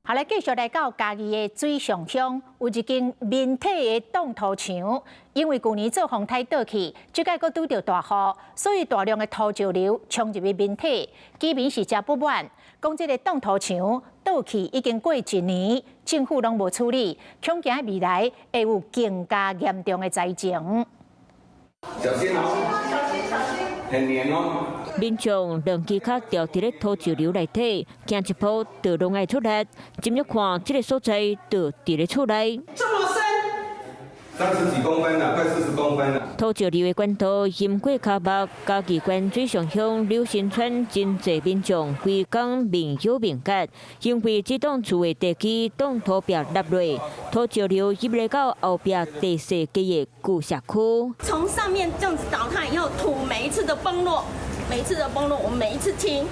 好來，繼續來到嘉義的水上鄉，有一間民體的擋土牆，因為舊年做風颱倒去，這擺閣拄著大雨，所以大量的土石流衝入去民體，居民是誠不滿，講這个擋土牆倒去已經過一年，政府攏無處理，恐驚未來會有更加嚴重的災情。小心哦！小心小心，很黏哦。民眾兩支跤牢佇咧土石流內底，行一步就攏愛出力。進入看這个所在，就佇咧厝內。這麼深，30幾公分啦，快40公分啦。土石流的管道淹過跤目，嘉義縣水上鄉柳新村真濟民眾規工面憂面結，因為這棟厝的地基擋土壁落落，土石流入來到後壁地勢低的舊社區。從上面這樣子倒塌以後，土每一次的崩落，每一次的崩落，我們每一次清，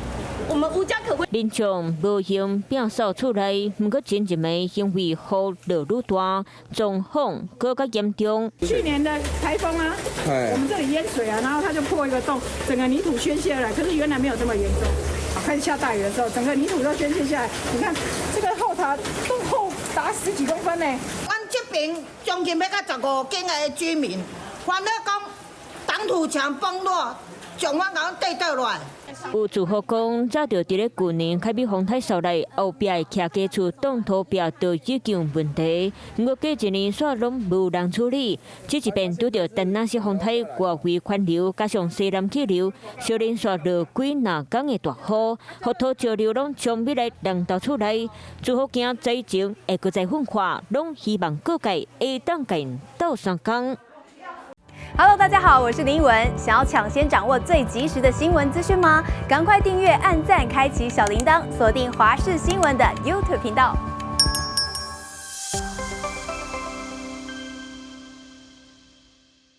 我們無家可歸。民眾無閒摒掃厝內，毋過前一暝因為雨落愈大，狀況閣較嚴重。去年的颱風啊，我們這裡淹水啊，然後它就破一個洞，整個泥土宣洩來。可是原來沒有這麼嚴重。開始下大雨的時候，整個泥土都宣洩下來。你看這個厚達都厚達十幾公分呢。阮這邊將近欲到15間的居民，煩惱講擋土牆崩落，將阮共綴倒落來。有住戶講，早就佇咧舊年開始風颱掃來，後壁的徛家厝擋土壁就已經有問題，毋過過一年煞攏無人處理。這一遍拄著田納西風颱外圍環流，加上西南氣流，小連續落幾若工的大雨，予土石流攏衝入來人兜厝內，住戶驚災情會閣再噴發，攏希望各界會當共𪜶鬥相共。 Hello，大家好，我是林文。想要搶先掌握最及時的新聞資訊嗎？趕快訂閱、按讚、開啟小鈴鐺，鎖定華視新聞的 YouTube 頻道。